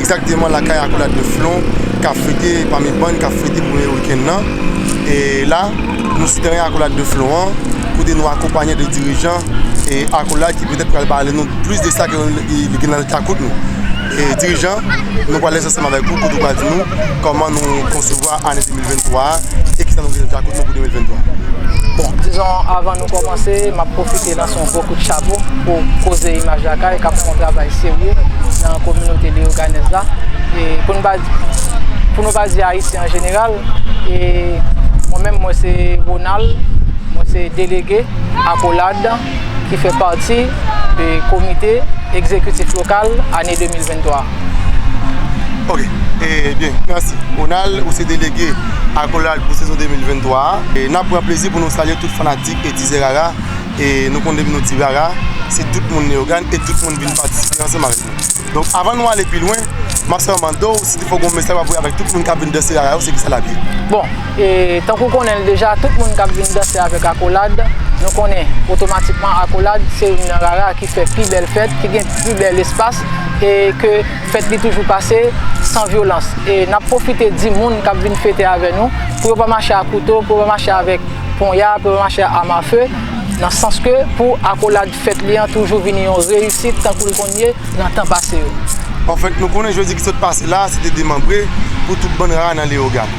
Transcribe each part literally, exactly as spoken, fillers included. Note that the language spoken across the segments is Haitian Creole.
Egzakteman lakay Akolad de Flon k ap fete, pami bann k ap fete premye wikenn nan. E la, nou sou teren Akolad de Flon an, kote nou akonpanye de dirijan e Akolad ki petèt pral pale nou plis de sa ke li gen nan djakout nou. E dirijan, nou pral lese ansanm avèk ou, kote ou pral di nou kòman nou konsevwa ane de mil venntwa a e kisa nou gen nan djakout nou pou de mil venntwa. Bon, dizon, avan nou kòmanse, m ap pwofite lanse yon gwo kout chapo pou Koze Imaj Lakay k ap fè yon travay serye nan kominote leyoganèz la. E pou n pa, pou nou pa di Ayisyen an jeneral, e mwen menm, mwen se Ronald, mwen se delege Akolad ki fè pati de komite egzekitif lokal ane de mil venntwa. Ok, e byen, mèsi. Ronald, ou se delege Akolad pou sezon de mil venntwa a. E n ap pran plezi pou nou salye tout fanatik e tizè Rara. E nou konn depi nou di Rara, se tout moun Leyogàn e tout moun vin patisipe ansanm avèk nou. Donk, avan nou ale pi lwen, m ap sèlman mande w si te fò gen yon mesaj w ap voye avèk tout moun k ap vin danse Rara yo, se kisa l ap ye? Bon, e tankou w konnen l deja, tout moun k ap vin danse avèk Akolad, nou konnen otomatikman Akolad se youn nan Rara ki fè pi bèl fèt, ki gen pi bèl espas, e ke fèt li toujou pase san vyolans. E n ap pwofite di moun k ap vin fete avè nou pou yo pa mache ak kouto, pou yo pa mache avèk ponya, pou yo pa mache ak zam afe, nan sans ke pou Akolad fèt li an toujou vini yon reyisit tankou l konn ye nan tan pase yo. Anfèt, nou konnen jedi ki sot pase la, se te demanbre pou tout bann Rara nan Leyogàn.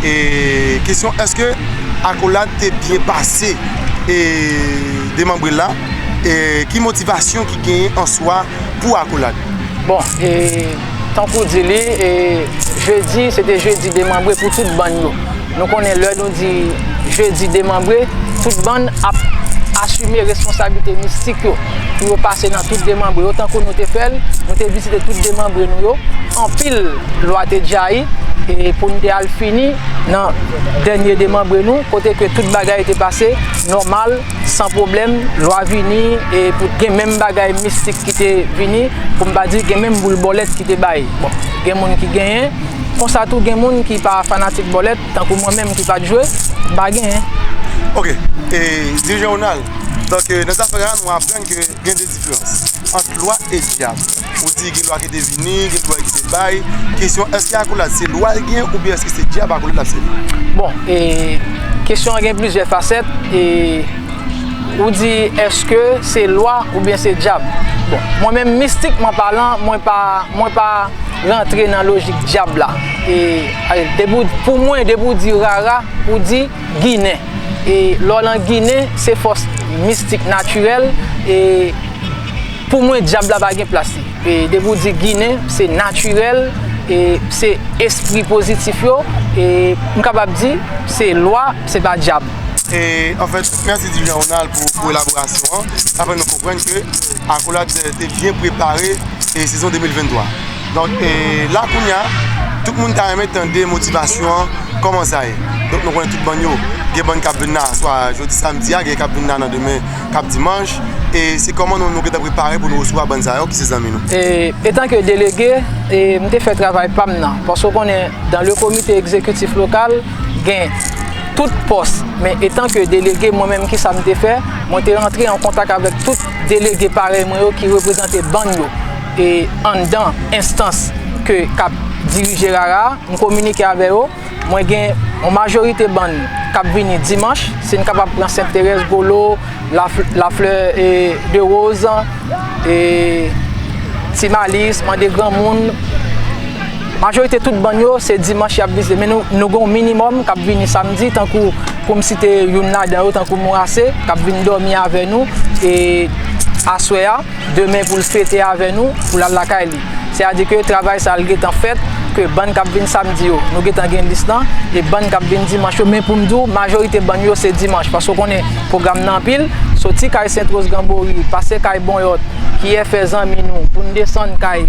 E kesyon, èske Akolad te byen pase e demanbre la? E ki motivasyon ki genyen an swa pou Akolad? Bon, e tankou w di li, e jedi, se te jedi demanbre pou tout bann yo. Nou konnen lè nou di jedi demanbre, tout bann ap asime responsablite mistik yo pou yo pase nan tout demanbre yo, tankou nou te fè l, nou te vizite tout demanbre nou yo, anpil lwa te djayi, e pou n te al fini nan dènye demanbre nou, kote ke tout bagay te pase nòmal, san pwoblèm, lwa vini, e pou gen menm bagay mistik ki te vini, pou m pa di gen menm boul bòlèt ki te bay. Bon, gen moun ki genyen, konsa tou gen moun ki pa fanatik bòlèt, tankou mwen menm ki pa t jwe, m pa genyen. Ok, e dirijan Ronald, donk, e, nan zafè a, nou aprann ke gen de diferans ant lwa e dyab. Ou di gen lwa ki te vini, gen lwa ki te bay. Kesyon, èske Akolad se lwa l gen oubyen èske se dyab Akolad ap sèvi? Bon, e kesyon an gen plizyè fasèt. E ou di, èske se lwa oubyen se dyab? Bon, mwen menm, mistikman palan, mwen pa, mwen pa rantre nan lojik dyab la. E, e, depi w, pou mwen, depi w di Rara, ou di Ginen. E lè w nan Ginen, se fòs mistik natirèl. E pou mwen, dyab la pa gen plas li. E depi w di Ginen, se natirèl, e se espri pozitif yo. E m kapab di, se lwa, se pa dyab. E anfèt, mèsi dirijan Ronald pou, pou elaborasyon an. Sa fè nou konprann ke Akolad te byen prepare e sezon de mil venntwa. Donk, e la kounye a, tout moun ta renmen tande motivasyon an, kòman sa ye. Donk, nou konnen tout bann yo, gen bann k ap vin la, swa jodi samdi a, gen k ap vin la nan demen, k ap dimanch. E se kòman nou, nou gentan prepare pou nou resevwa bann sa yo ki se zanmi nou? E, etanke delege, e, m te fè travay pa m nan. Paske w konnen, dans le comité exécutif local, gen tout pòs. Men etanke delege, mwen menm, kisa m te fè? Mwen te rantre an kontak avèk tout delege parèy mwen yo ki reprezante bann yo. E anndan enstans ke k ap dirije Rara, m kominike avè yo. Mwen gen yon majorite bann k ap vini dimanch, si n kapab pran Sent Terèz, Golo, Laf-, Laflè, e, de Woz, e, Ti Malis, Mande Granmoun. Majorite tout bann yo, se dimanch y ap vizite. Men nou, nou gen yon minimòm k ap vini samdi, tankou, pou m site youn ladan yo, tankou Mourase, k ap vin dòmi avè nou, e, aswè a, demen pou l fete avè nou, pou l al lakay li. Sètadi ke travay sa a l gentan fèt, ke bann k ap vin samdi yo, nou gentan gen lis lan, e bann k ap vin dimanch yo, men pou m di w, majorite bann yo se dimanch, paske w konnen pwogram nan anpil, soti kay Sentwoz Granbori, pase kay Bonyòt, ki fè zanmi nou, pou n desann kay,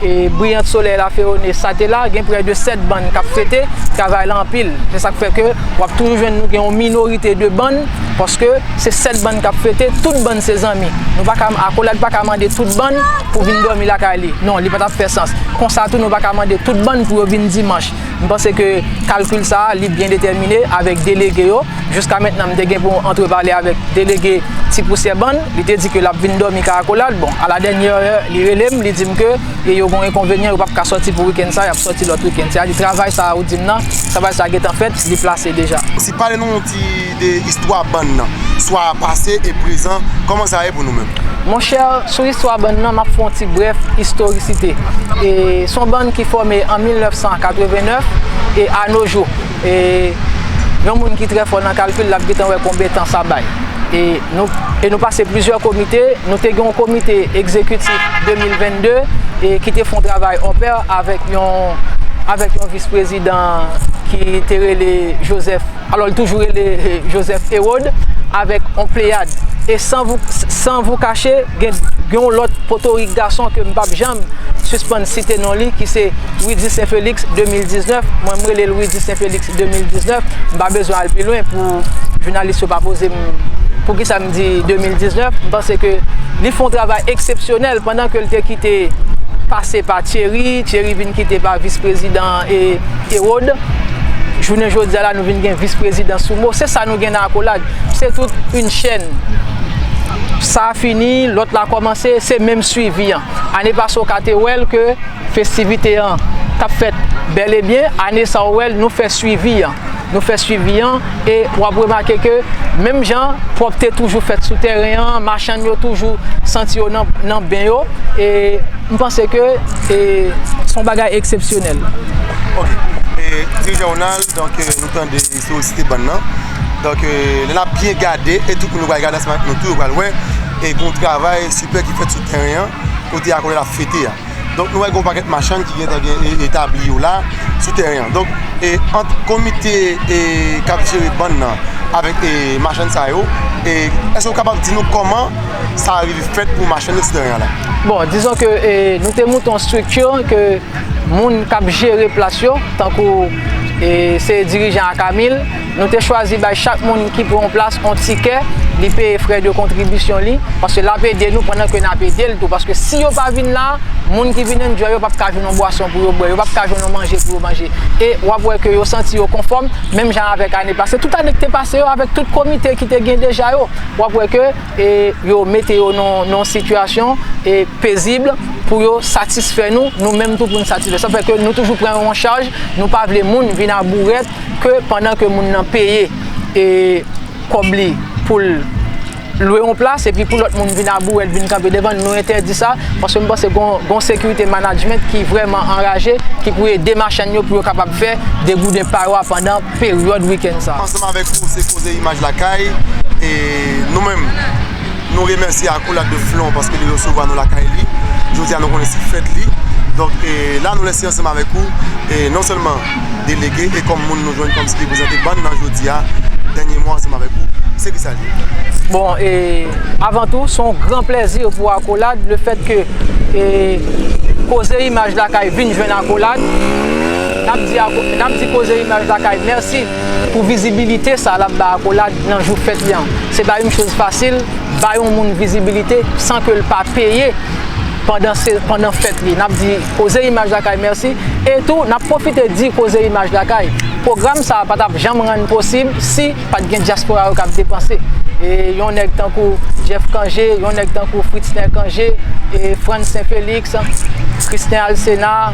e, Briyant Solèy Lafeyone, Satela, gen prè de sèt bann k ap fete, travay la anpil. Se sa k fè ke w ap toujou jwenn nou gen yon minorite de bann, paske se sèt bann k ap fete, tout bann se zanmi. Nou pa ka, Akolad pa ka mande tout bann pou vin dòmi lakay li. Non, li pa t ap fè sans. Konsa tou, nou pa ka mande tout bann pou yo vin dimanch. M panse ke kalkil sa a, li byen detèmine avèk delege yo. Jiska mentnan, m te gen pou antrepale avèk delege Ti Pousyè Bann. Li te di ke l ap vin dòmi kay Akolad. Bon, a la dènyè è, li rele m, li di m ke e yo gen yon enkonvenyan, yo p ap ka sòti pou wikenn sa, y ap sòti lòt wikenn. Sètadi travay sa a ou di m nan, travay sa a gentan fèt, li plase deja. Si pale nou yon ti de istwa bann nan, swa pase e prezan, kòman sa ye pou nou menm? Monchè, sou istwa bann nan, m ap fè yon ti brèf istorisite. E se yon bann ki fòme an mil nèf san katreven nèf e a no jou. E yon moun ki trè fò nan kalkil, l ap gentan wè konbyen tan sa bay. E nou, e nou pase plizyè komite. Nou te gen yon komite egzekitif de mil venn de e ki te fè yon travay hors pair avèk yon, avèk yon vis prezidan ki te rele Joseph. Alò, l toujou rele Joseph Hérode avèk yon pleyad. E san vou, san vou kache, gen, gen yon lòt potorik gason ke m p ap janm sispann site non li, ki se Rudy Saint Félix de mil diznèf. Mwen, m rele l Rudy Saint Félix de mil diznèf. M pa bezwen al pi lwen pou jounalis yo pa poze m poukisa m di de mil diznèf. M panse ke li fè yon travay eksepsyonèl pandan ke l te kite, pase pa Thierry, Thierry vin kite pa vis prezidan e Hérode. Jounen jodi a la, nou vin gen vis prezidan sou mo. Se sa nou gen nan Akolad. Se tout yon chèn. Sa a fini, lòt la kòmanse, se menm swivi an. Ane pase, w ka te wè l ke festivite an t ap fèt bèl e byen. Ane sa a, w wè l, nou fè swivi an. Nou fè swivi an e w ap remake ke menm jan pwòpte toujou fèt sou tèren an, machann yo toujou santi yo nan, nan ben yo. E m panse ke e, se yon bagay eksepsyonèl. Ok. E, Dirijan Ronald, donk, e, nou tande istorisite bann nan. Donk, e, lè n ap byen gade, e tout moun yo pral gade ansanm avèk nou tou, yo pral wè, e gen yon travay sipè ki fèt sou tèren an, kote Akolad ap fete a. Donk, nou wè gen yon pakèt machann ki gentan gen e, etabli yo la, sou tèren an. Donk, e, ant komite, e, k ap jere bann nan avèk, e, machann sa yo, e, èske w kapab di nou kòman sa rive fèt pou machann yo sou tèren an la? Bon, dizon ke, e, nou te monte yon estrikti ke moun k ap jere plas yo, tankou, e, se dirijan Akamil, nou te chwazi bay chak moun ki pran yon plas yon tikè, li peye frè de kontribisyon li, paske l ap ede nou pandan ke n ap ede l tou, paske si yo pa vin la, moun ki vin enjoy yo p ap ka jwenn yon bwason pou yo bwè, yo p ap ka jwenn yon manje pou yo manje. E w ap wè ke yo santi yo konfòm, menm jan avèk ane pase, tout ane ki te pase yo, avèk tout komite ki te gen deja yo, w ap wè ke, e, yo mete yo nan, nan yon sitiyasyon, e, pezib pou yo satisfè nou, nou menm tou pou n satisfè. Sa fè ke nou toujou pran yo an chaj, nou pa vle moun vin abourèt ke pandan ke moun nan peye, e, kòb li pou l lwe yon plas, epi pou lòt moun vin abourèt, vin kanpe devan n, nou entèdi sa, paske m panse gon, gon sekirite management ki vrèman anraje, ki pou ede machann yo pou yo kapab fè degouden pa yo a pandan peryòd wikenn sa. Ansanm avèk ou, se Koze Imaj Lakay, e nou menm, nou remèsye Akolad de Flon paske li resevwa nou lakay li. Jodi a, nou konnen se fèt li. Donk, e, la, nou lese ansanm avèk ou, e non sèlman delege, e kòm moun nou jwenn kòm ki reprezante bann nan jodi a, dènye mo ansanm avèk ou, se kisa l ye? Bon, e, avan tou, se yon gran plèzi pou Akolad, le fèt ke, e, Koze Imaj Lakay vin jwenn Akolad. N ap di Ako-, n ap di Koze Imaj Lakay mèsi pou vizibilite sa l ap ba Akolad nan jou fèt li an. Se pa yon choz fasil, ba yon moun vizibilite san ke l pa peye pandan se, pandan fèt li. N ap di Koze Imaj Lakay mèsi. E tou, n ap pwofite di Koze Imaj Lakay, pwogram sa a pa t ap janm rann posib si pa t gen dyaspora yo k ap depanse. E yon nèg tankou Jeff Cangé, yon nèg tankou Fritzner Cangé, e Frantz Saint Félix, Christian Alcena,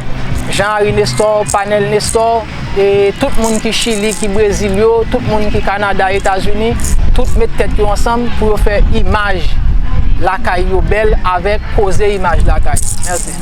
Jean Harry Nestor, Panel Nestor, e tout moun ki Chili, ki Brezil yo, tout moun ki Kanada, Etazini, tout met tèt yo ansanm pou yo fè imaj lakay yo bèl avèk Koze Imaj Lakay. Mèsi.